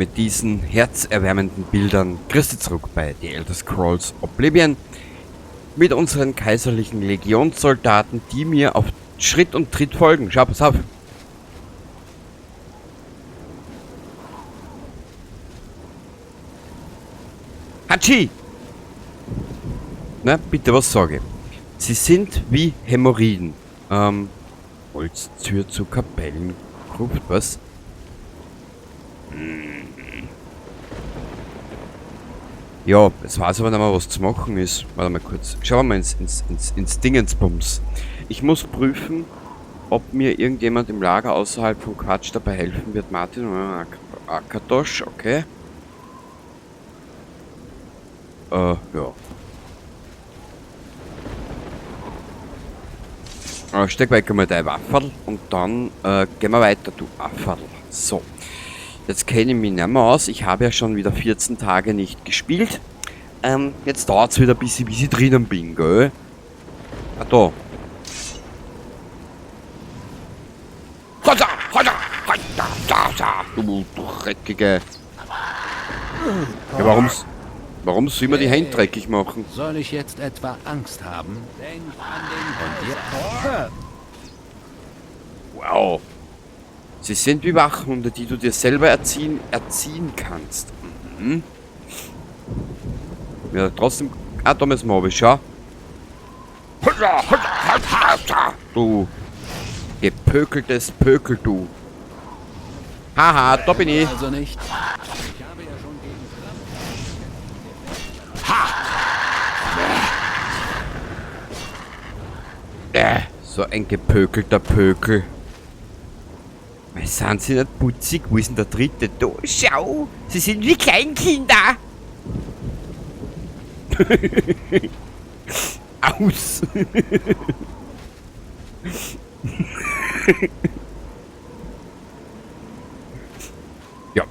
Mit diesen herzerwärmenden Bildern grüßt ihr zurück bei The Elder Scrolls Oblivion mit unseren kaiserlichen Legionssoldaten, die mir auf Schritt und Tritt folgen. Schau, pass auf. Hatschi! Na, bitte, was sage ich? Sie sind wie Hämorrhoiden. Holztür zu Kapellengruft, was? Ja, jetzt weiß ich aber nicht mehr, was zu machen ist. Warte mal kurz. Schauen wir mal ins Dingensbums. Ich muss prüfen, ob mir irgendjemand im Lager außerhalb von Kvatch dabei helfen wird. Martin oder Akatosh, okay. Ja. Steck weg einmal dein Wafferl und dann gehen wir weiter, du Afferl. So. Jetzt kenne ich mich nicht mehr aus. Ich habe ja schon wieder 14 Tage nicht gespielt. Jetzt dauert's wieder ein bisschen, bis ich drinnen bin, gell? Ah, da. Du dreckige. Ja, warum soll man die Hände dreckig machen? Soll ich jetzt etwa Angst haben? Denk an den Und Wow. Sie sind wie Wachhunde, die du dir selber erziehen kannst. Mhm. Ja, trotzdem... Ah, da müssen wir runter, schau. Du gepökeltes Pökel, du. Haha, da bin ich. Also nicht. Ich habe ja schon gegen Ha! So ein gepökelter Pökel. Sind sie nicht putzig? Wo ist denn der dritte? Da, schau! Sie sind wie Kleinkinder! Aus! Ja.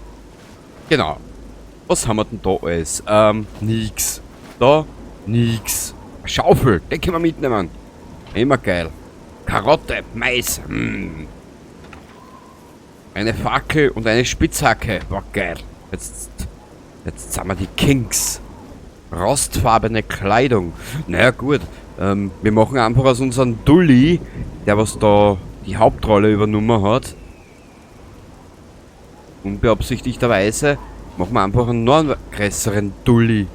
Genau. Was haben wir denn da alles? Nix. Da, nix. Schaufel, den können wir mitnehmen. Immer geil. Karotte, Mais. Eine Fackel und eine Spitzhacke. War geil. Jetzt sind wir die Kings. Rostfarbene Kleidung. Naja, gut. Wir machen einfach aus unserem Dulli, der was da die Hauptrolle übernommen hat, unbeabsichtigterweise, machen wir einfach einen noch größeren Dulli.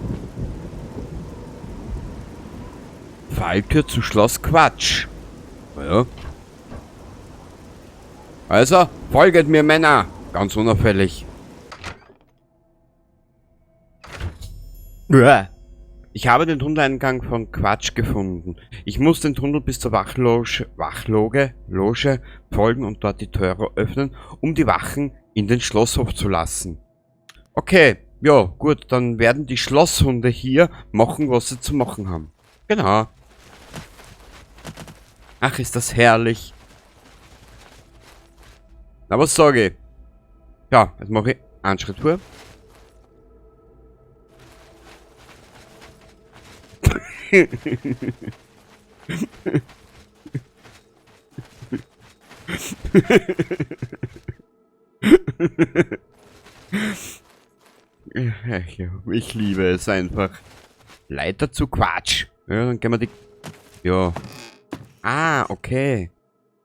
Falltür zu Schloss Kvatch. Naja. Also, folget mir, Männer. Ganz unauffällig. Uah. Ich habe den Tunneleingang von Kvatch gefunden. Ich muss den Tunnel bis zur Loge folgen und dort die Tore öffnen, um die Wachen in den Schlosshof zu lassen. Okay, ja, gut, dann werden die Schlosshunde hier machen, was sie zu machen haben. Genau. Ach, ist das herrlich. Na, was sag ich? Ja, jetzt mach ich einen Schritt vor. Ich liebe es einfach. Leiter zu Kvatch. Ja, dann gehen wir die... Ja. Ah, okay.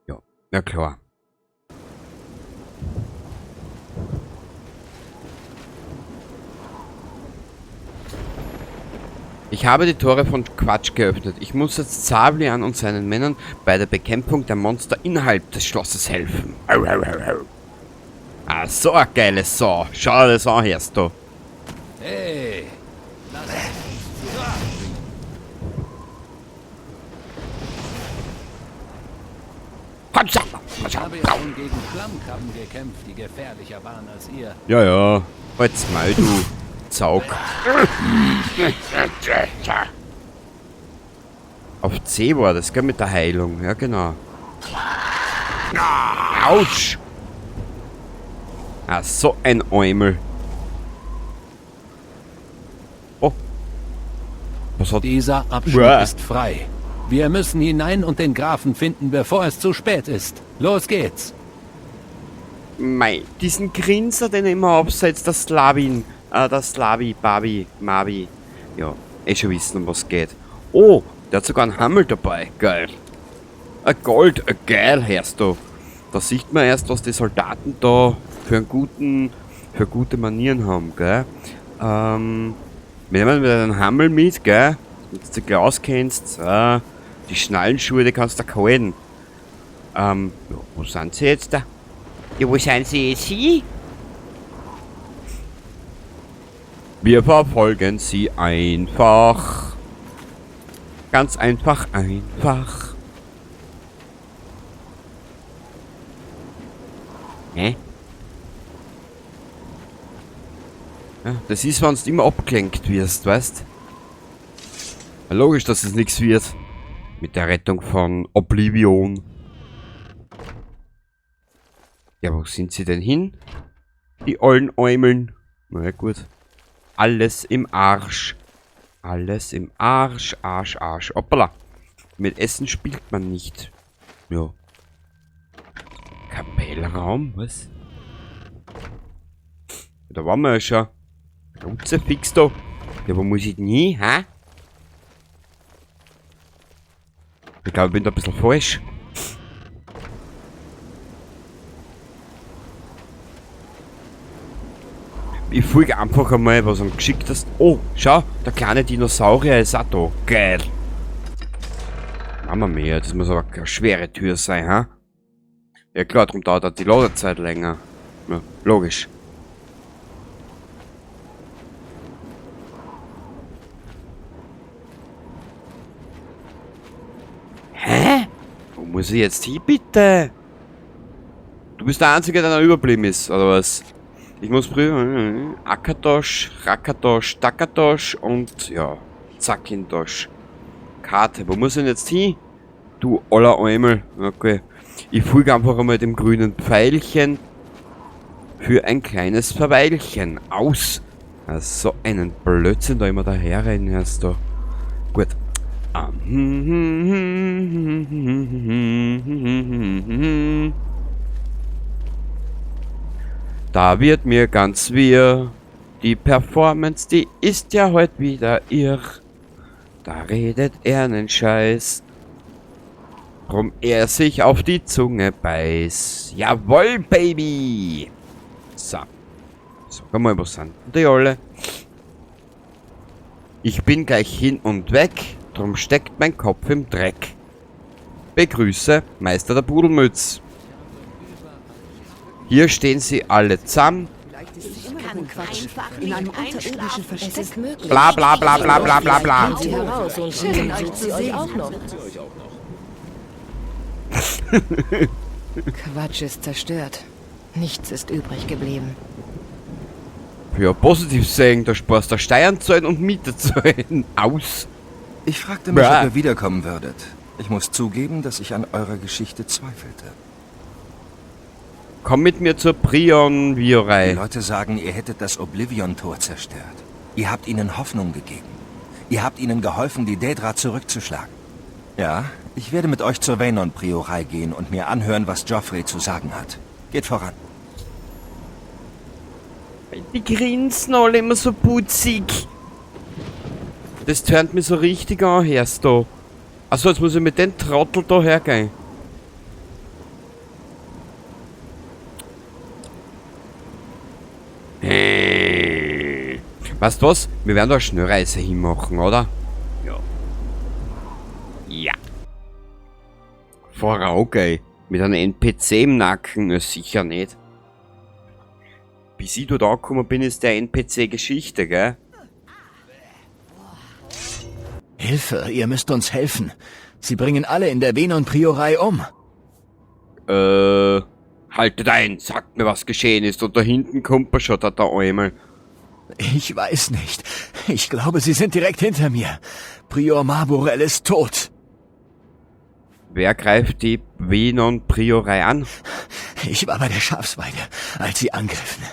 Ja, na klar. Ich habe die Tore von Kvatch geöffnet. Ich muss jetzt Savlian und seinen Männern bei der Bekämpfung der Monster innerhalb des Schlosses helfen. Au, au, au, au. Ah, so eine geile Sau. Schau dir das an, hörst du. Hey. Ich habe ja schon gegen Schlammkrabben gekämpft, die gefährlicher waren als ihr. Ja, ja. Halt's Maul, du Zaug. Auf C war das, gell, mit der Heilung. Ja, genau. Autsch! Ah, so ein Eumel. Oh. Was hat Dieser Abschnitt Uah. ist frei. Wir müssen hinein und den Grafen finden, bevor es zu spät ist. Los geht's. Mei, diesen Grinser, den er immer aufsetzt, das Slavin, das Slavi, Babi, Mabi. Ja, eh schon wissen, um was geht. Oh, der hat sogar einen Hammel dabei. Geil. Ein Gold, ein geil, hörst du. Da sieht man erst, was die Soldaten da für gute Manieren haben, gell? Wir nehmen wieder den Hammel mit, gell? Wenn du dich auskennst, die Schnallenschuhe, die kannst du da halten. Ja, wo sind sie jetzt da? Ja, wo sind sie jetzt hin? Wir verfolgen sie einfach. Ganz einfach, einfach. Hä? Ja, das ist, wenn du immer abgelenkt wirst, weißt? Ja, logisch, dass es nichts wird. Mit der Rettung von Oblivion. Ja, wo sind sie denn hin? Die ollen Äumeln. Na ja, gut. Alles im Arsch. Alles im Arsch, Arsch, Arsch. Hoppala. Mit Essen spielt man nicht. Ja. Kapellraum, was? Da waren wir ja schon. Kruzifix da. Ja, wo muss ich denn hin, hä? Ich glaube, ich bin da ein bisschen falsch. Ich folge einfach einmal, was am geschicktesten. Oh, schau, der kleine Dinosaurier ist auch da. Geil. Mama mia, das muss aber keine schwere Tür sein, ha? Ja klar, darum dauert auch die Ladezeit länger. Ja, logisch. Hä? Wo muss ich jetzt hin, bitte? Du bist der Einzige, der noch überblieben ist, oder was? Ich muss prüfen. Akatosh, Rakatosh, Takatosh und ja, Zakintosh. Karte, wo muss ich denn jetzt hin? Du aller Eumel. Okay. Ich folge einfach einmal dem grünen Pfeilchen für ein kleines Verweilchen. Aus! Ja, so einen Blödsinn da immer daherrennen, hörst du. Gut. Da wird mir ganz wirr. Die Performance, die ist ja heut wieder irr. Da redet er nen Scheiß. Drum er sich auf die Zunge beißt. Jawohl, Baby! So. Sag mal, wo sind denn die alle? Ich bin gleich hin und weg, drum steckt mein Kopf im Dreck. Begrüße Meister der Pudelmütz. Hier stehen sie alle zusammen. Ich kann Quatsch. In einem unterirdischen Versteck. Es ist möglich. Bla bla bla bla bla bla bla. Kommt sie heraus und Schön, euch sucht zu sie euch sehen. auch noch. Quatsch ist zerstört. Nichts ist übrig geblieben. Ja, positiv sehen, da sparst du Steuern zahlen und Miete zahlen. Aus. Ich fragte mich, Bäh. ob ihr wiederkommen würdet. Ich muss zugeben, dass ich an eurer Geschichte zweifelte. Komm mit mir zur Prion-Viorei. Die Leute sagen, ihr hättet das Oblivion-Tor zerstört. Ihr habt ihnen Hoffnung gegeben. Ihr habt ihnen geholfen, die Daedra zurückzuschlagen. Ja, ich werde mit euch zur Veynon-Priorei gehen und mir anhören, was Jauffre zu sagen hat. Geht voran. Die grinsen alle immer so putzig. Das tönt mir so richtig an, hörst du. Achso, jetzt muss ich mit dem Trottel da hergehen. Hey. Weißt du was? Wir werden da eine Schnellreise hinmachen, oder? Ja. Ja. Voraus, mit einem NPC im Nacken? Ja, sicher nicht. Bis ich dort angekommen bin, ist der NPC Geschichte, gell? Hilfe, ihr müsst uns helfen. Sie bringen alle in der Veynon-Priorei um. Haltet ein, sagt mir, was geschehen ist. Und da hinten kommt er schon, da der Eumel. Ich weiß nicht. Ich glaube, sie sind direkt hinter mir. Prior Maborel ist tot. Wer greift die Veynon-Priorei an? Ich war bei der Schafsweide, als sie angriffen.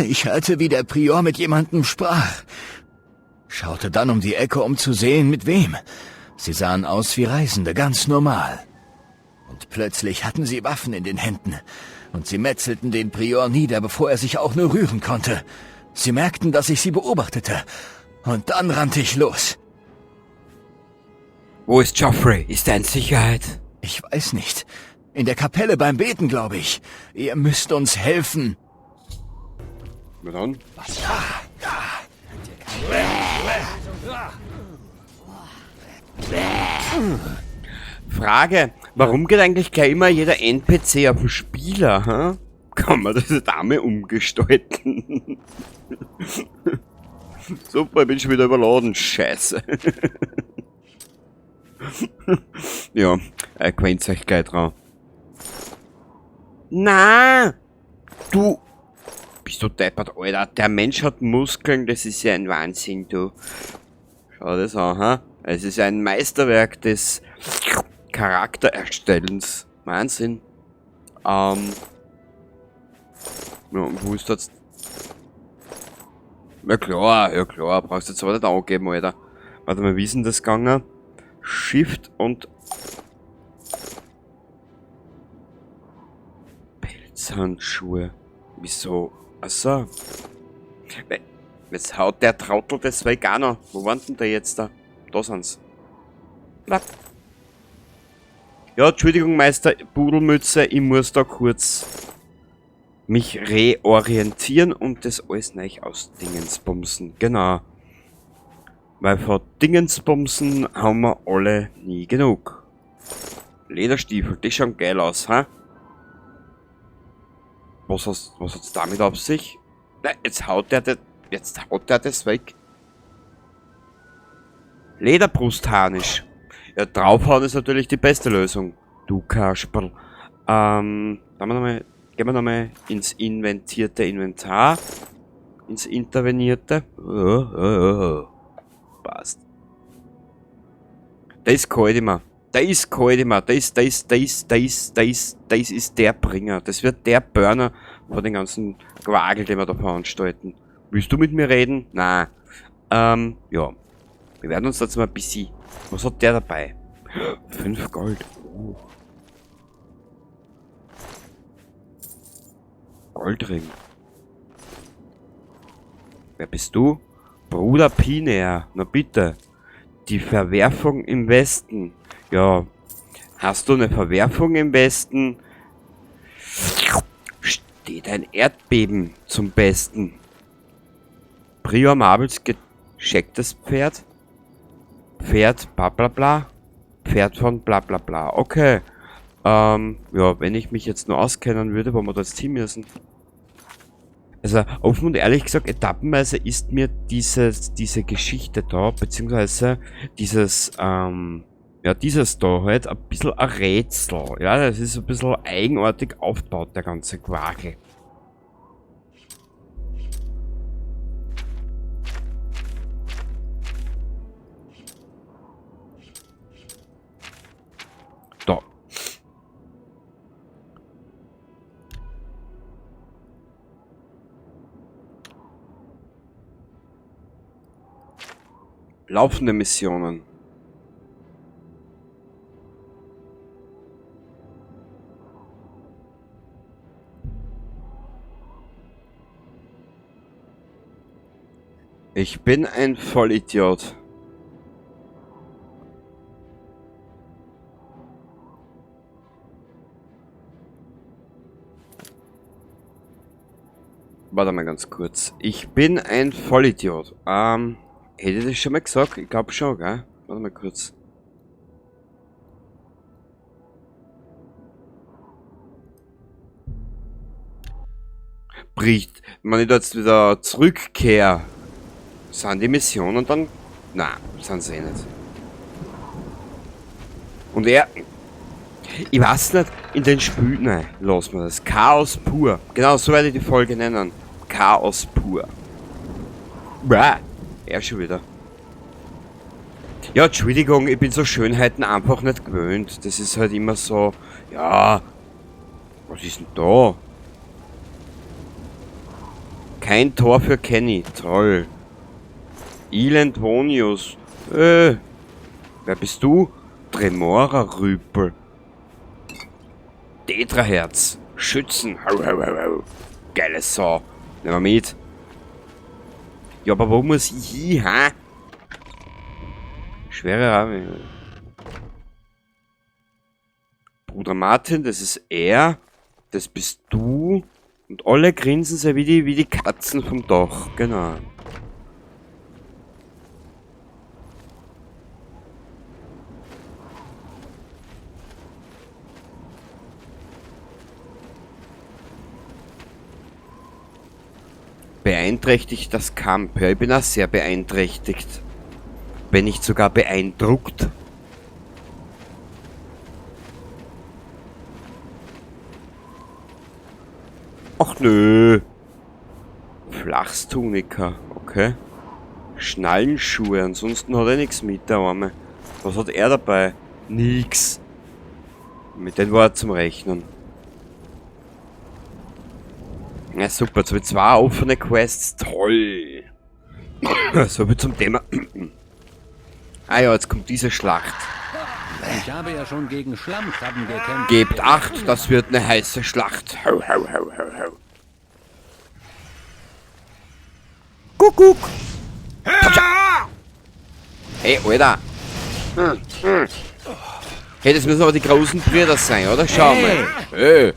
Ich hörte, wie der Prior mit jemandem sprach. Schaute dann um die Ecke, um zu sehen, mit wem. Sie sahen aus wie Reisende, ganz normal. Und plötzlich hatten sie Waffen in den Händen. Und sie metzelten den Prior nieder, bevor er sich auch nur rühren konnte. Sie merkten, dass ich sie beobachtete. Und dann rannte ich los. Wo ist Joffrey? Ist er in Sicherheit? Ich weiß nicht. In der Kapelle beim Beten, glaube ich. Ihr müsst uns helfen. Na dann. Frage, warum geht eigentlich gleich immer jeder NPC auf den Spieler, hä? Kann man diese Dame umgestalten? Super, ich bin schon wieder überladen. Scheiße. Ja, gewöhnt euch gleich dran. Na, du bist du deppert, Alter. Der Mensch hat Muskeln, das ist ja ein Wahnsinn, du. Schau das an, ha? Es ist ein Meisterwerk des Charaktererstellens. Wahnsinn. Ja, und wo ist das? Ja klar, brauchst du jetzt aber nicht angeben, Alter. Warte mal, wie ist denn das gegangen? Shift und Pelzhandschuhe. Wieso? Achso. Jetzt haut der Trottel das weg auch noch. Wo waren denn der jetzt da? Da sind's. Na. Ja, Entschuldigung, Meister Pudelmütze, ich muss da kurz mich reorientieren und das alles neu aus Dingensbumsen. Genau. Weil von Dingensbumsen haben wir alle nie genug. Lederstiefel, die schauen geil aus, ha? Was hat's damit auf sich? Na, jetzt haut der das weg. Lederbrustharnisch. Ja, draufhauen ist natürlich die beste Lösung. Du Kasperl. Gehen wir nochmal ins inventierte Inventar. Ins intervenierte. Passt. Das ist kalt immer. Das ist kalt immer. Das ist der Bringer. Das wird der Burner von den ganzen Quagel, den wir da veranstalten. Willst du mit mir reden? Nein. Ja. Wir werden uns jetzt mal ein bisschen... Was hat der dabei? 5 Gold. Oh. Goldring. Wer bist du? Bruder Pinea. Na bitte. Die Verwerfung im Westen. Ja. Hast du eine Verwerfung im Westen? Steht ein Erdbeben zum Besten. Prior Marbles geschecktes Pferd. Pferd bla bla bla. Pferd von bla bla bla. Okay. Ja, wenn ich mich jetzt nur auskennen würde, wo wir da jetzt hin müssen. Also, offen und ehrlich gesagt, etappenweise ist mir diese Geschichte da, beziehungsweise dieses, ja, dieses da halt ein bisschen ein Rätsel. Ja, das ist ein bisschen eigenartig aufgebaut, der ganze Quakel. Da. Laufende Missionen. Ich bin ein Vollidiot. Warte mal ganz kurz. Ich bin ein Vollidiot. Hätte ich das schon mal gesagt? Ich glaube schon, gell? Warte mal kurz. Bricht. Wenn ich da jetzt wieder zurückkehre, sind die Missionen dann... Nein, sind sie eh nicht. Und er... Ich weiß nicht, in den Spielen... Nein, lass mal das. Chaos pur. Genau, so werde ich die Folge nennen. Chaos pur. Bäh. Er schon wieder. Ja, Entschuldigung, ich bin so Schönheiten einfach nicht gewöhnt. Das ist halt immer so... Ja... Was ist denn da? Kein Tor für Kenny. Toll. Elend Vonius. Wer bist du? Dremora Rüpel. Tetraherz. Schützen. Hau, hau, hau, hau. Geile Sau. Nehmen wir mit. Ja, aber wo muss ich hin, hä? Schwere Rahmen. Bruder Martin, das ist er. Das bist du. Und alle grinsen sie wie die Katzen vom Dach. Genau. Beeinträchtigt das Camp. Ja, ich bin auch sehr beeinträchtigt. Wenn nicht sogar beeindruckt. Ach nö. Flachstunika, okay. Schnallenschuhe, ansonsten hat er nichts mit, der Arme. Was hat er dabei? Nix. Mit dem war er zum Rechnen. Na super, jetzt habe ich 2 offene Quests. Toll. So viel zum Thema. Ah ja, jetzt kommt diese Schlacht. Ich habe ja schon gegen Schlammkrabben gekämpft. Gebt Acht, das wird eine heiße Schlacht. Hau, hau, hau, hau, hau. Kuckuck. Hey, Alter. Hey, das müssen aber die großen Brüder sein, oder? Schau mal. Hey.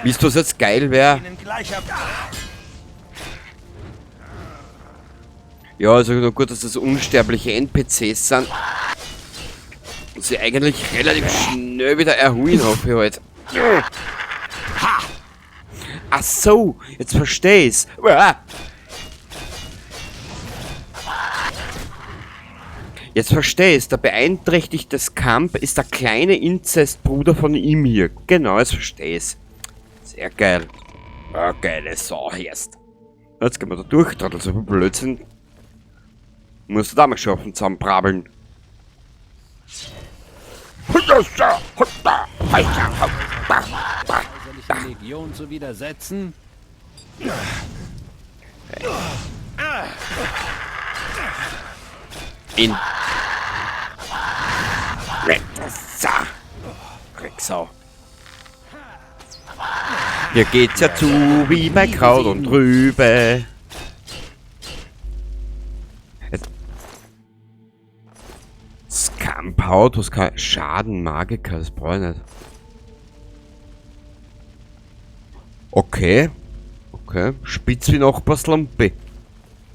Wisst ihr, was jetzt geil wär? Ja, also nur gut, dass das unsterbliche N P Cs sind. Und sie eigentlich relativ schnell wieder erholen, hoffe ich halt. Ach so, jetzt versteh ich's. Uah. Jetzt versteh ich's. Der beeinträchtigte Scamp ist der kleine Inzestbruder von ihm hier. Genau, jetzt versteh ich's. Sehr geil. Ah, geile Sau, erst. Jetzt gehen wir da durch, Trottel, so viel Blödsinn. Musst du da mal schaffen, zusammenbrabbeln. Kaiserlichen Legion zu widersetzen? In. Drecksau. Hier geht's ja zu wie bei Kraut und Rübe. Scamphaut, was kann. Schaden, Magiker, das brauch ich nicht. Okay. Okay. Spitz wie Nachbarslumpi.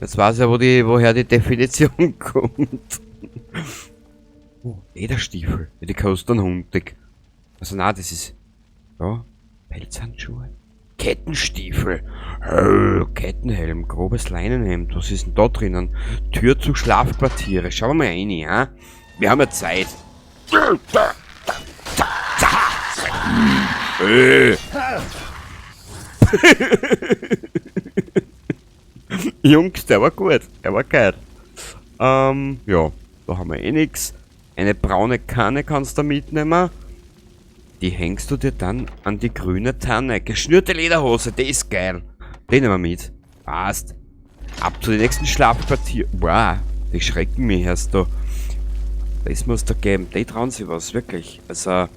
Jetzt weiß ich ja, woher die Definition kommt. Oh, Lederstiefel. Ja, die kosten hundig. Also nein, das ist... Ja, Pelzhandschuhe. Kettenstiefel. Oh, Kettenhelm, grobes Leinenhemd. Was ist denn da drinnen? Tür zu Schlafquartiere. Schauen wir mal rein, ja? Wir haben ja Zeit. Jungs, der war gut. Der war geil. Ja, da haben wir eh nix. Eine braune Kanne kannst du mitnehmen. Die hängst du dir dann an die grüne Tanne. Geschnürte Lederhose, die ist geil. Den nehmen wir mit. Passt. Ab zu den nächsten Schlafquartier. Wow, die schrecken mich erst da. Das muss da geben. Die trauen sich was, wirklich. Also,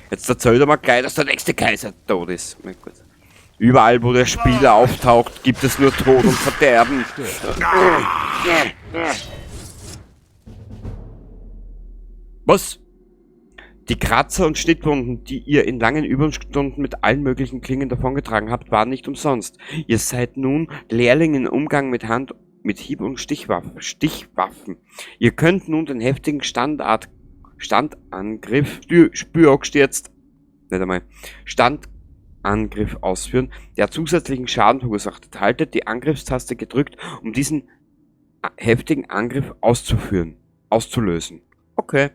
jetzt erzähl doch mal gleich, dass der nächste Kaiser tot ist. Na gut. Überall, wo der Spieler auftaucht, gibt es nur Tod und Verderben. Was? Die Kratzer und Schnittwunden, die ihr in langen Übungsstunden mit allen möglichen Klingen davongetragen habt, waren nicht umsonst. Ihr seid nun Lehrling im Umgang mit Hand, mit Hieb- und Stichwaffen. Ihr könnt nun den heftigen Standangriff, Spürgestürzt, nicht einmal, Standangriff ausführen, der zusätzlichen Schaden verursacht. Haltet die Angriffstaste gedrückt, um diesen heftigen Angriff auszulösen. Okay.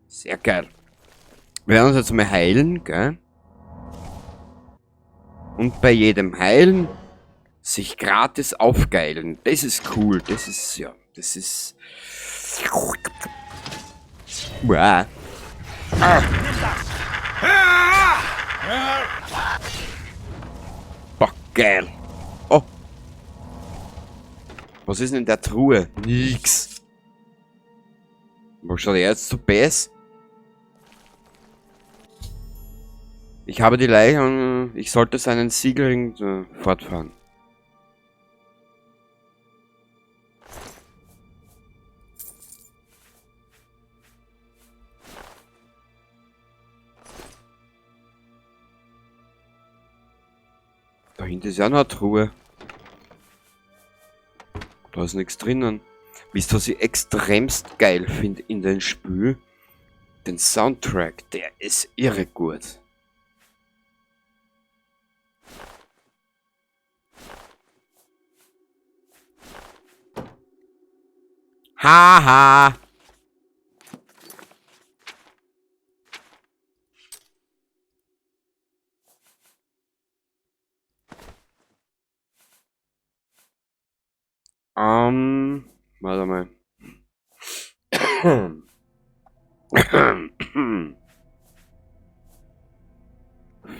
Sehr geil. Wir werden uns jetzt mal heilen, gell? Und bei jedem Heilen sich gratis aufgeilen. Das ist cool. Das ist, ja, das ist... Wow. Boah, geil. Oh. Was ist denn in der Truhe? Nix. Wo schaut er jetzt zu Bess? Ich habe die Leiche. Ich sollte seinen Siegelring fortfahren. Da hinten ist ja noch eine Truhe. Da ist nichts drinnen. Wisst ihr, was ich extremst geil finde in den Spiel? Den Soundtrack, der ist irre gut. Haha! Warte mal.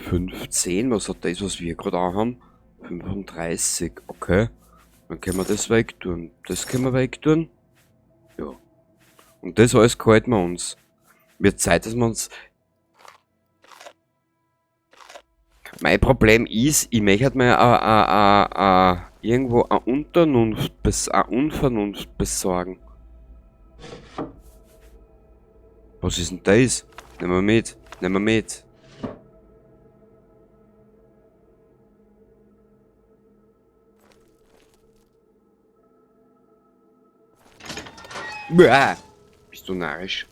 15, was hat das, was wir gerade haben? 35, okay. Dann können wir das wegtun. Das können wir wegtun. Ja. Und das alles gehalten wir uns. Wird Zeit, dass wir uns... Mein Problem ist, ich möchte mir irgendwo eine Unternunft, eine Unvernunft besorgen. Was ist denn das? Nehmen wir mit. Nehmen wir mit. Bäh. Bist du narrisch?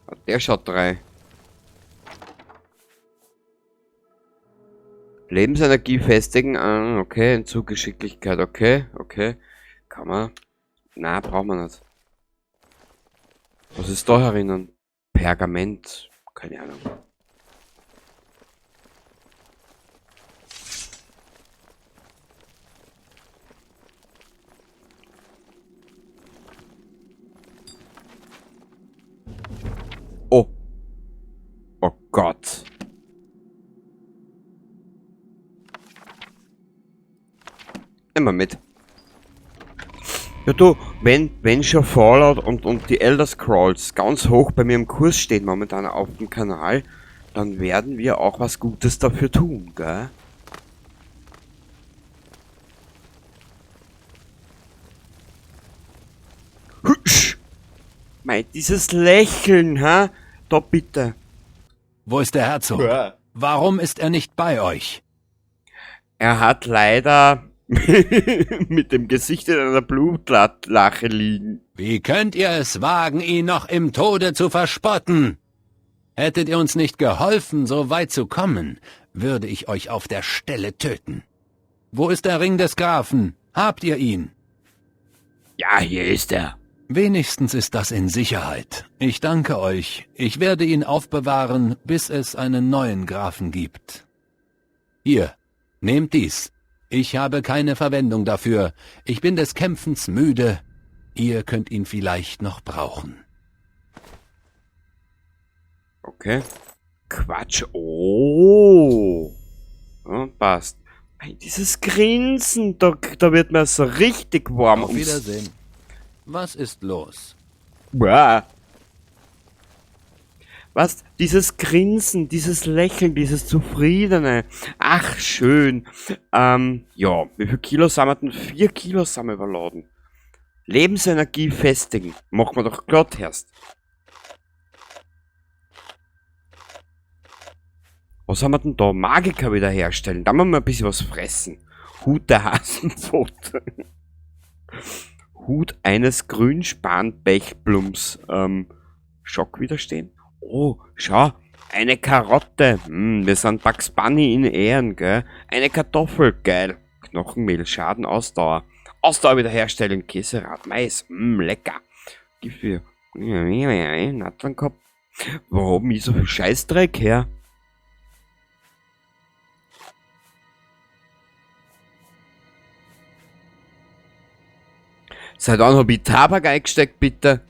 Ah, der schaut 3. Lebensenergie festigen, ah, okay, Entzug Geschicklichkeit, okay, okay. Kann man? Na, braucht man nicht. Was ist da herinnen? Pergament, keine Ahnung. Oh. Oh Gott. Immer mit. Ja du, wenn schon Fallout und die Elder Scrolls ganz hoch bei mir im Kurs stehen momentan auf dem Kanal, dann werden wir auch was Gutes dafür tun, gell? Hüsch! Mei, dieses Lächeln, ha? Da bitte. Wo ist der Herzog? Ja. Warum ist er nicht bei euch? Er hat leider mit dem Gesicht in einer Blutlache liegen. Wie könnt ihr es wagen, ihn noch im Tode zu verspotten? Hättet ihr uns nicht geholfen, so weit zu kommen, würde ich euch auf der Stelle töten. Wo ist der Ring des Grafen? Habt ihr ihn? Ja, hier ist er. Wenigstens ist das in Sicherheit. Ich danke euch. Ich werde ihn aufbewahren, bis es einen neuen Grafen gibt. Hier, nehmt dies. Ich habe keine Verwendung dafür. Ich bin des Kämpfens müde. Ihr könnt ihn vielleicht noch brauchen. Okay. Quatsch. Oh. Ja, passt. Hey, dieses Grinsen, da wird mir so richtig warm. Auf Wiedersehen. Was ist los? Uah. Was? Dieses Grinsen, dieses Lächeln, dieses Zufriedene. Ach, schön. Ja, wie viel Kilo sind wir denn? 4 Kilo sind wir überladen. Lebensenergie festigen. Machen wir doch glatt erst. Was haben wir denn da? Magiker wiederherstellen. Da müssen wir ein bisschen was fressen. Hut der Hasenpfote. Hut eines Grünspanbechblums. Schock widerstehen. Oh, schau, eine Karotte. Wir sind Bugs Bunny in Ehren, gell? Eine Kartoffel, geil. Knochenmehl, Schaden, Ausdauer. Ausdauer wiederherstellen, Käserad, Mais, lecker. Gib mir Natternkopf. Warum ist so viel Scheißdreck her? Seit wann hab ich Tabak eingesteckt, bitte?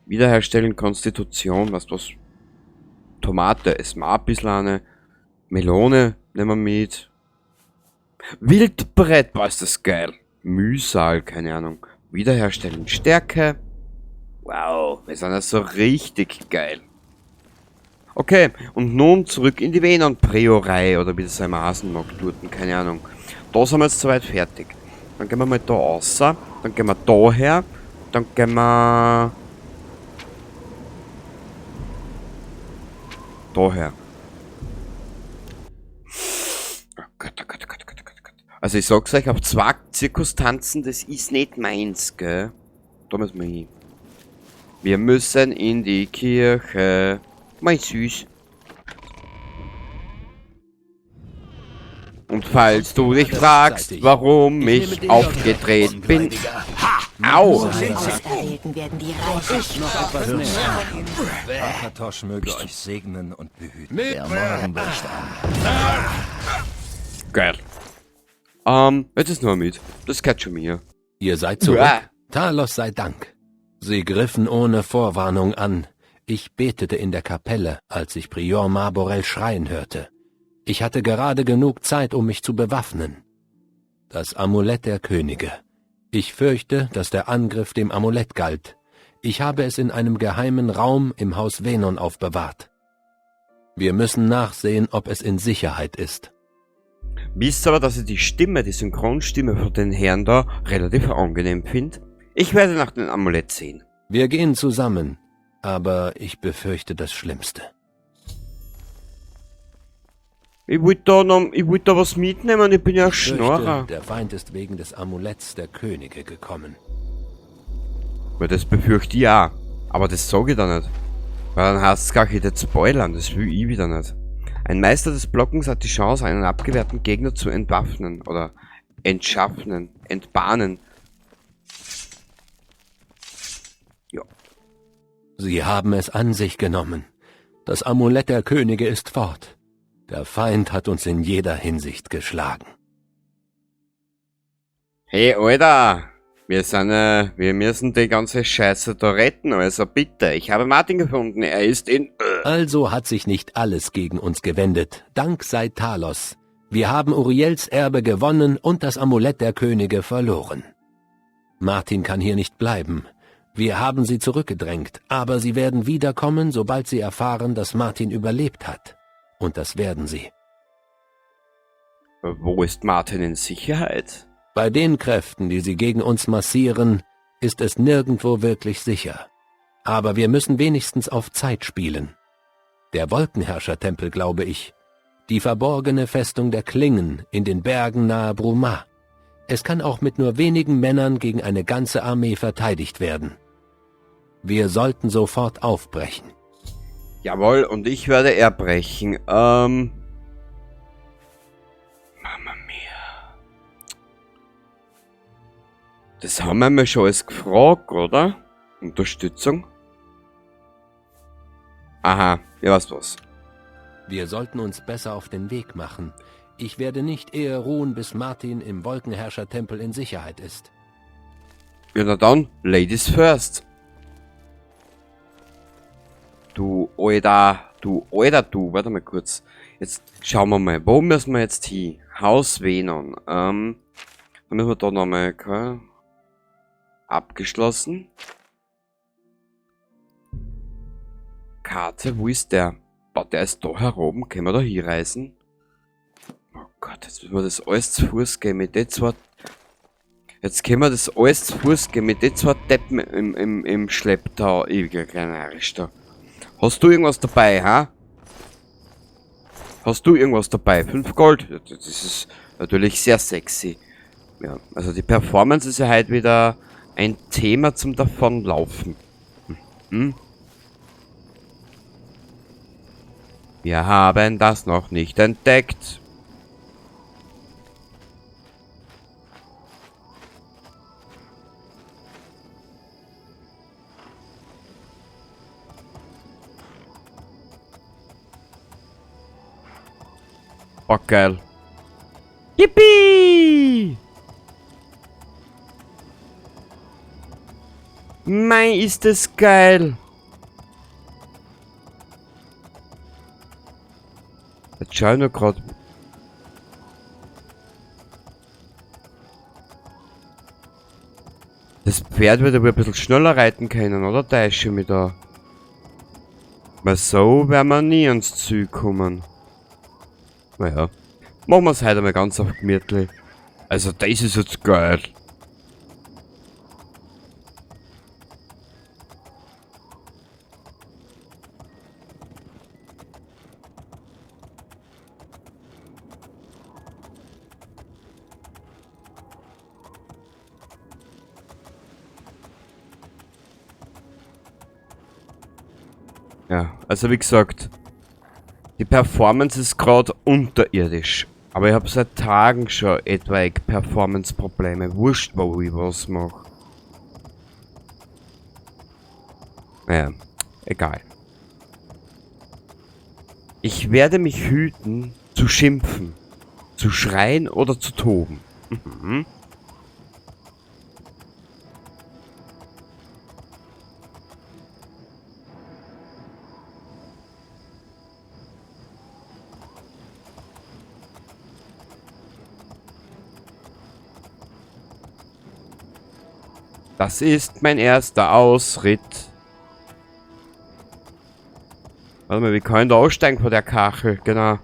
Wiederherstellen, Konstitution, was was? Tomate, es mag ein bisschen eine. Melone nehmen wir mit. Wildbrett, boah, ist das geil. Mühsal, keine Ahnung. Wiederherstellen, Stärke. Wow, wir sind ja so richtig geil. Okay, und nun zurück in die Venon-Priorei, oder wie das einmal heißen mag, dort, keine Ahnung. Da sind wir jetzt soweit fertig. Dann gehen wir mal da raus, dann gehen wir da her, dann gehen wir daher. Oh Gott, oh Gott, oh Gott, oh Gott, oh Gott, oh Gott. Also ich sag's euch, auf 2 Zirkus tanzen, das ist nicht meins, gell? Da müssen wir hin. Wir müssen in die Kirche. Mein Süß. Und falls du dich fragst, warum ich aufgedreht bin... Au! Auserwählten werden die Reichen. Akatosh möge euch segnen und behüten. Der Morgen bricht an. Geil. Jetzt ist nur mit. Das gehört schon mir. Ihr seid zurück. Uah. Talos sei Dank. Sie griffen ohne Vorwarnung an. Ich betete in der Kapelle, als ich Prior Marborel schreien hörte. Ich hatte gerade genug Zeit, um mich zu bewaffnen. Das Amulett der Könige. Ich fürchte, dass der Angriff dem Amulett galt. Ich habe es in einem geheimen Raum im Haus Venon aufbewahrt. Wir müssen nachsehen, ob es in Sicherheit ist. Wisst aber, dass ich die Stimme, die Synchronstimme von den Herren da relativ angenehm finde? Ich werde nach dem Amulett sehen. Wir gehen zusammen, aber ich befürchte das Schlimmste. Ich wollte da noch, ich wollte da was mitnehmen, ich bin ja Ich fürchte, Schnorrer. der Feind ist wegen des Amuletts der Könige gekommen. Weil das befürchte ich auch. Aber das sag ich da nicht. Weil dann heißt es gar nicht spoilern, das will ich wieder nicht. Ein Meister des Blockens hat die Chance, einen abgewehrten Gegner zu entwaffnen oder entschaffnen, entbahnen. Ja. Sie haben es an sich genommen. Das Amulett der Könige ist fort. Der Feind hat uns in jeder Hinsicht geschlagen. Hey, Alter! Wir müssen die ganze Scheiße da retten, also bitte. Ich habe Martin gefunden, er ist in... Also hat sich nicht alles gegen uns gewendet. Dank sei Talos. Wir haben Uriels Erbe gewonnen und das Amulett der Könige verloren. Martin kann hier nicht bleiben. Wir haben sie zurückgedrängt, aber sie werden wiederkommen, sobald sie erfahren, dass Martin überlebt hat. Und das werden sie. Wo ist Martin in Sicherheit? Bei den Kräften, die sie gegen uns massieren, ist es nirgendwo wirklich sicher. Aber wir müssen wenigstens auf Zeit spielen. Der Wolkenherrschertempel, glaube ich. Die verborgene Festung der Klingen in den Bergen nahe Bruma. Es kann auch mit nur wenigen Männern gegen eine ganze Armee verteidigt werden. Wir sollten sofort aufbrechen. Jawohl, und ich werde erbrechen. Mama mia. Das haben wir mir schon alles gefragt, oder? Unterstützung? Aha, ja, weißt was. Wir sollten uns besser auf den Weg machen. Ich werde nicht eher ruhen, bis Martin im Wolkenherrschertempel in Sicherheit ist. Ja, na dann, Ladies first. Du Alter, du Alter, du. Warte mal kurz. Jetzt schauen wir mal, wo müssen wir jetzt hin? Haus Venon. Dann müssen wir da nochmal, okay. Abgeschlossen. Karte, wo ist der? Boah, der ist da heroben. Können wir da hinreisen? Oh Gott, jetzt müssen wir das alles zu Fuß gehen mit den zwei. Jetzt können wir das alles zu Fuß gehen mit den zwei Deppen im Schlepptau. Ewiger kleiner Arsch da. Hast du irgendwas dabei, ha? Hast du irgendwas dabei? 5 Gold. Ja, das ist natürlich sehr sexy. Ja, also die Performance ist ja heute wieder ein Thema zum Davonlaufen. Wir haben das noch nicht entdeckt. Oh, geil. Yippie! Mei, ist das geil! Jetzt schau ich nur grad. Das Pferd wird aber ein bisschen schneller reiten können, oder? Da ist schon wieder. Weil so werden wir nie ans Ziel kommen. Naja. Machen wir es heute mal ganz auf gemütlich. Also das ist jetzt geil. Ja, also wie gesagt, die Performance ist gerade unterirdisch. Aber ich habe seit Tagen schon etwaige Performance-Probleme. Wurscht, wo ich was mache. Naja, egal. Ich werde mich hüten, zu schimpfen, zu schreien oder zu toben. Mhm. Das ist mein erster Ausritt. Warte mal, wir können da aussteigen von der Kachel. Genau.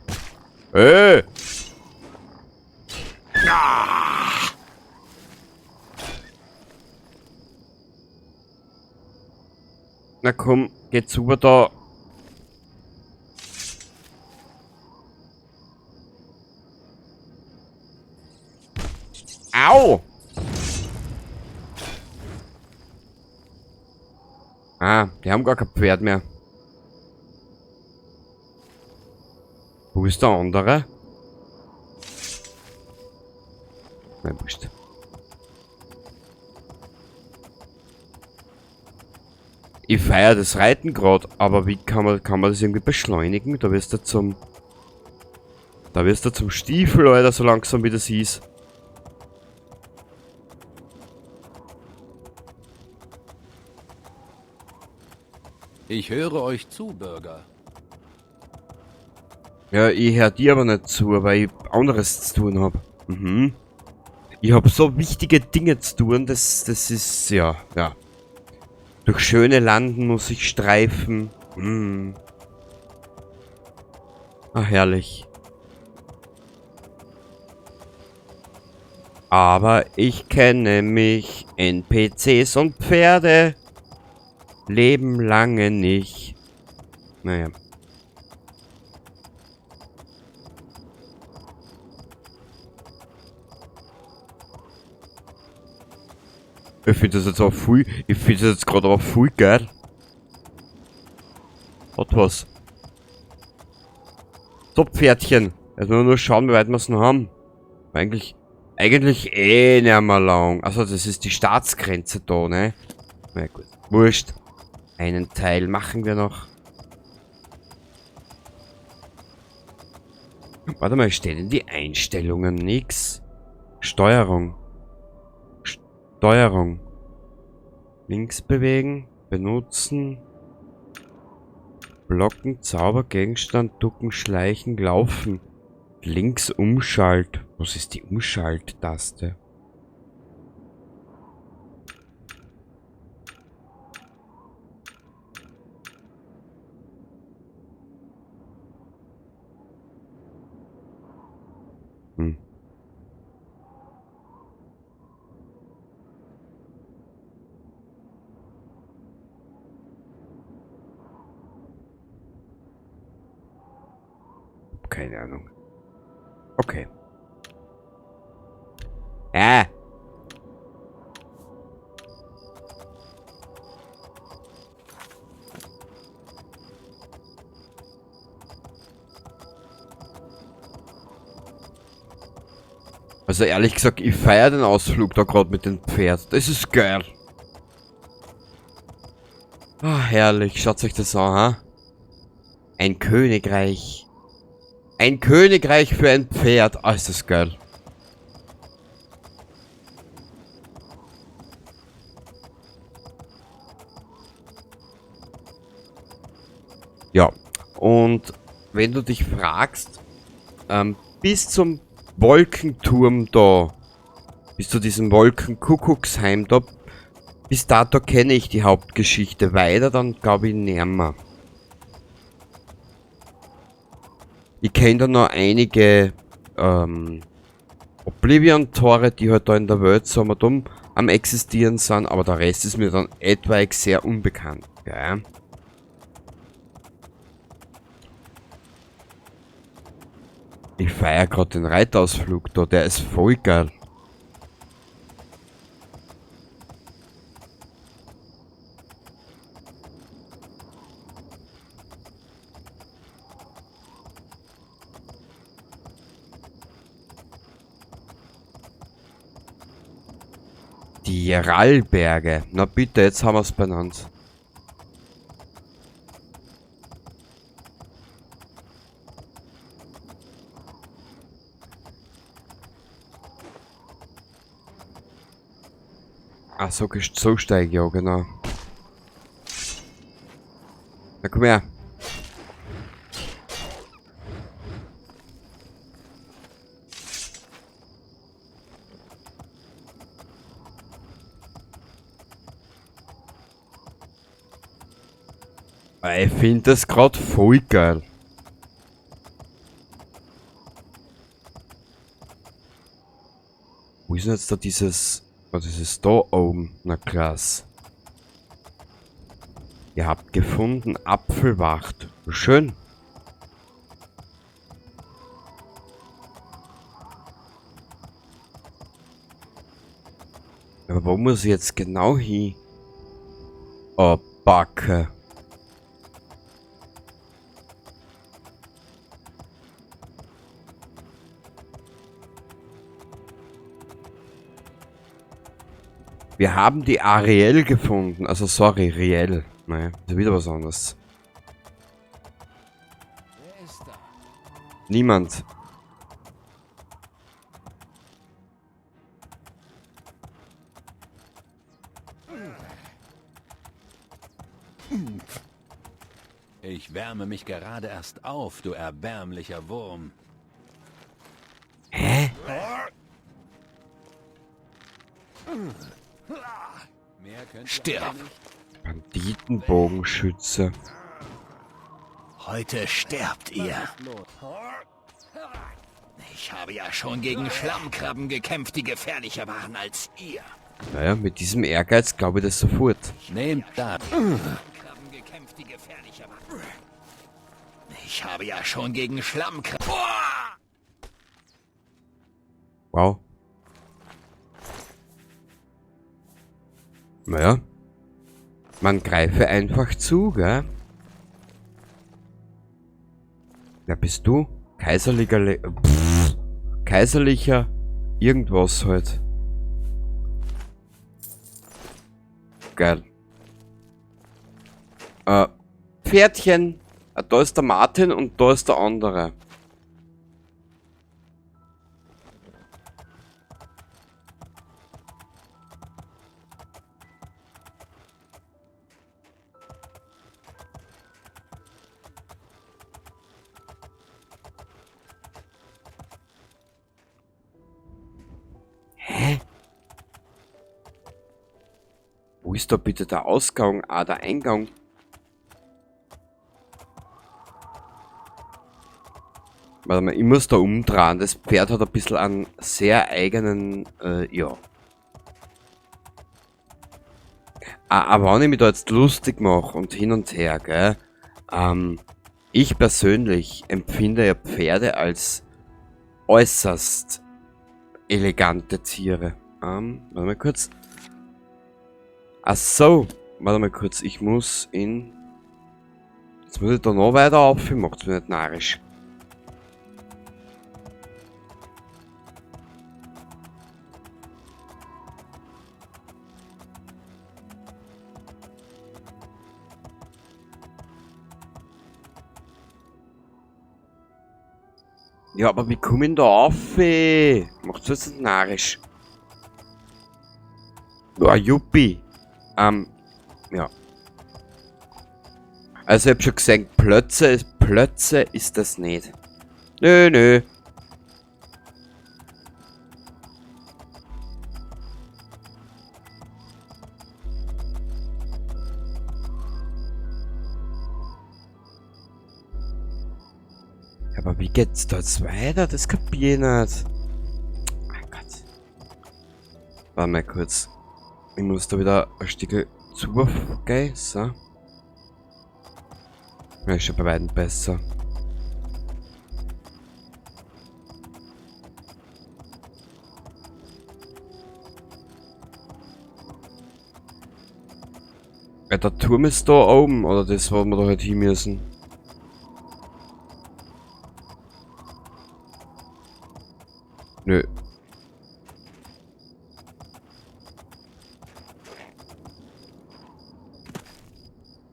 Na komm, geht's über da. Au! Ah, die haben gar kein Pferd mehr. Wo ist der andere? Nein, wurscht. Ich feiere das Reiten grad, aber wie kann man das irgendwie beschleunigen? Da wirst du zum Stiefel, Alter, so langsam wie das ist. Ich höre euch zu, Bürger. Ja, ich höre dir aber nicht zu, weil ich anderes zu tun hab. Mhm. Ich hab so wichtige Dinge zu tun, das ist, ja, ja. Durch schöne Landen muss ich streifen. Mhm. Ach, herrlich. Aber ich kenne mich, NPCs und Pferde leben lange nicht. Naja. Ich finde das jetzt auch viel. Ich finde das jetzt gerade aber viel geil. Hat was. So, Pferdchen. Jetzt müssen wir nur schauen, wie weit wir es noch haben. Eigentlich eh nicht mehr lang. Also das ist die Staatsgrenze da, ne? Na gut. Wurscht. Einen Teil machen wir noch. Warte mal, stehen in die Einstellungen nix. Steuerung. Steuerung. Links bewegen. Benutzen. Blocken, Zauber, Gegenstand, ducken, schleichen, laufen. Links Umschalt. Was ist die Umschalttaste? Hm. Keine Ahnung. Okay. Also ehrlich gesagt, ich feiere den Ausflug da gerade mit dem Pferd. Das ist geil. Ah, herrlich. Schaut euch das an, ha? Ein Königreich. Ein Königreich für ein Pferd. Ah, ist das geil. Ja, und wenn du dich fragst, bis zum Wolkenturm da, bis zu diesem Wolkenkuckucksheim da, bis dato kenne ich die Hauptgeschichte. Weiter dann glaube ich nimmer. Ich kenne da noch einige Oblivion-Tore, die halt da in der Welt so dumm am existieren sind, aber der Rest ist mir dann etwaig sehr unbekannt. Gell? Ich feiere gerade den Reitausflug da, der ist voll geil. Die Rallberge. Na bitte, jetzt haben wir's benannt. Ach, so, so steige ich ja, genau. Na komm her. Ich finde das grad voll geil. Wo ist denn jetzt da dieses... Oh, das ist da oben. Na klasse. Ihr habt gefunden Apfelwacht. Schön. Aber wo muss ich jetzt genau hin? Oh, Backe. Wir haben die Ariel gefunden. Also sorry, Riel. Naja, ist wieder was anderes. Wer ist da? Niemand. Ich wärme mich gerade erst auf, du erbärmlicher Wurm. Hä? Mehr könnt ihr Stirb. nicht. Banditenbogenschütze. Heute sterbt ihr. Ich habe ja schon gegen Schlammkrabben gekämpft, die gefährlicher waren als ihr. Naja, mit diesem Ehrgeiz glaube ich das sofort. Nehmt das. Krabben gekämpft, die gefährlicher waren. Ich habe ja schon gegen Schlammkrabben... Wow. Naja. Man greife einfach zu, gell? Wer bist du? Kaiserlicher pff, kaiserlicher irgendwas halt. Geil. Pferdchen. Ah, da ist der Martin und da ist der andere. Hä? Wo ist da bitte der Ausgang? Ah, der Eingang. Warte mal, ich muss da umdrehen. Das Pferd hat ein bisschen einen sehr eigenen, ja. Ah, aber wenn ich mich da jetzt lustig mache und hin und her, gell? Ich persönlich empfinde ja Pferde als äußerst elegante Tiere. Warte mal kurz. Ach so, warte mal kurz, ich muss in... Jetzt muss ich da noch weiter auf, macht's mir nicht narrisch. Ja, aber wie komm ich denn da auf, ey? Macht's jetzt nicht narrisch. Boah, juppie. Ja. Also ich hab schon gesehen, Plötze ist das nicht. Nö, nö. Aber wie geht's da jetzt weiter? Das kapier ich nicht. Ah Gott. Warte mal kurz. Ich muss da wieder ein Stück zu. Okay, so. Ja, ist schon bei weitem besser. Ja, der Turm ist da oben, oder das, wo wir da halt hin müssen. Nö.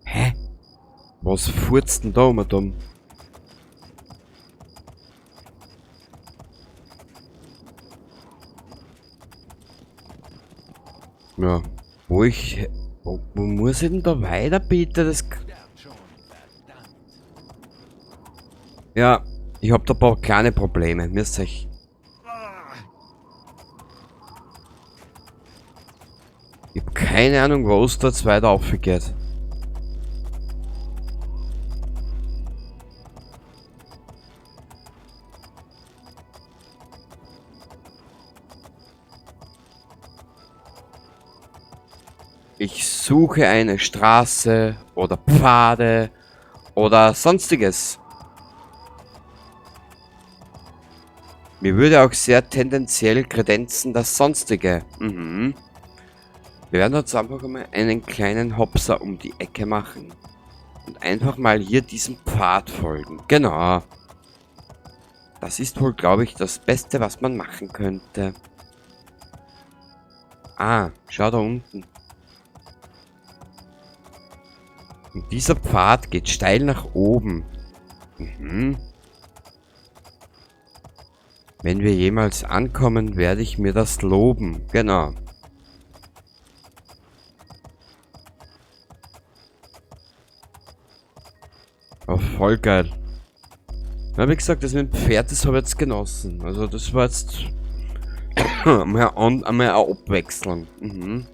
Hä? Was furzt denn da um dumm? Ja, wo ich... Wo muss ich denn da weiter, bitte? Das... Ja, ich hab da ein paar kleine Probleme. Mir ist euch... Ich hab keine Ahnung, wo es da jetzt weiter aufgeht. Ich suche eine Straße oder Pfade oder sonstiges. Mir würde auch sehr tendenziell kredenzen das Sonstige. Mhm. Wir werden jetzt einfach mal einen kleinen Hopser um die Ecke machen. Und einfach mal hier diesem Pfad folgen. Genau. Das ist wohl, glaube ich, das Beste, was man machen könnte. Ah, schau da unten. Und dieser Pfad geht steil nach oben. Mhm. Wenn wir jemals ankommen, werde ich mir das loben. Genau. Oh, voll geil. Na, wie gesagt, das mit dem Pferd, das habe ich jetzt genossen. Also das war jetzt einmal eine Abwechslung. Mhm.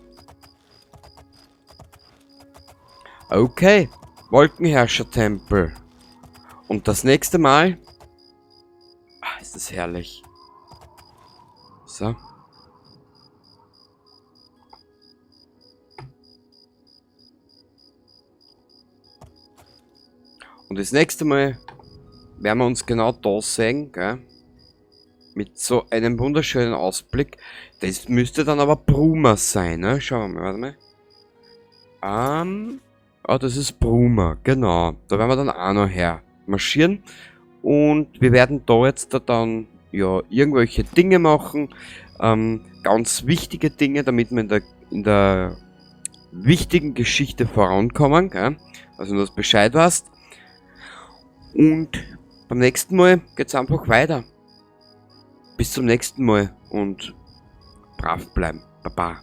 Okay, Wolkenherrscher-Tempel. Und das nächste Mal... Ah, ist das herrlich. So. Und das nächste Mal werden wir uns genau da sehen, gell? Mit so einem wunderschönen Ausblick. Das müsste dann aber Bruma sein, ne? Schauen wir mal, warte mal. Ah, das ist Bruma, genau. Da werden wir dann auch noch her marschieren. Und wir werden da jetzt dann ja irgendwelche Dinge machen. Ganz wichtige Dinge, damit wir in der wichtigen Geschichte vorankommen. Gell? Also nur, dass du Bescheid weißt. Und beim nächsten Mal geht's einfach weiter. Bis zum nächsten Mal und brav bleiben. Baba.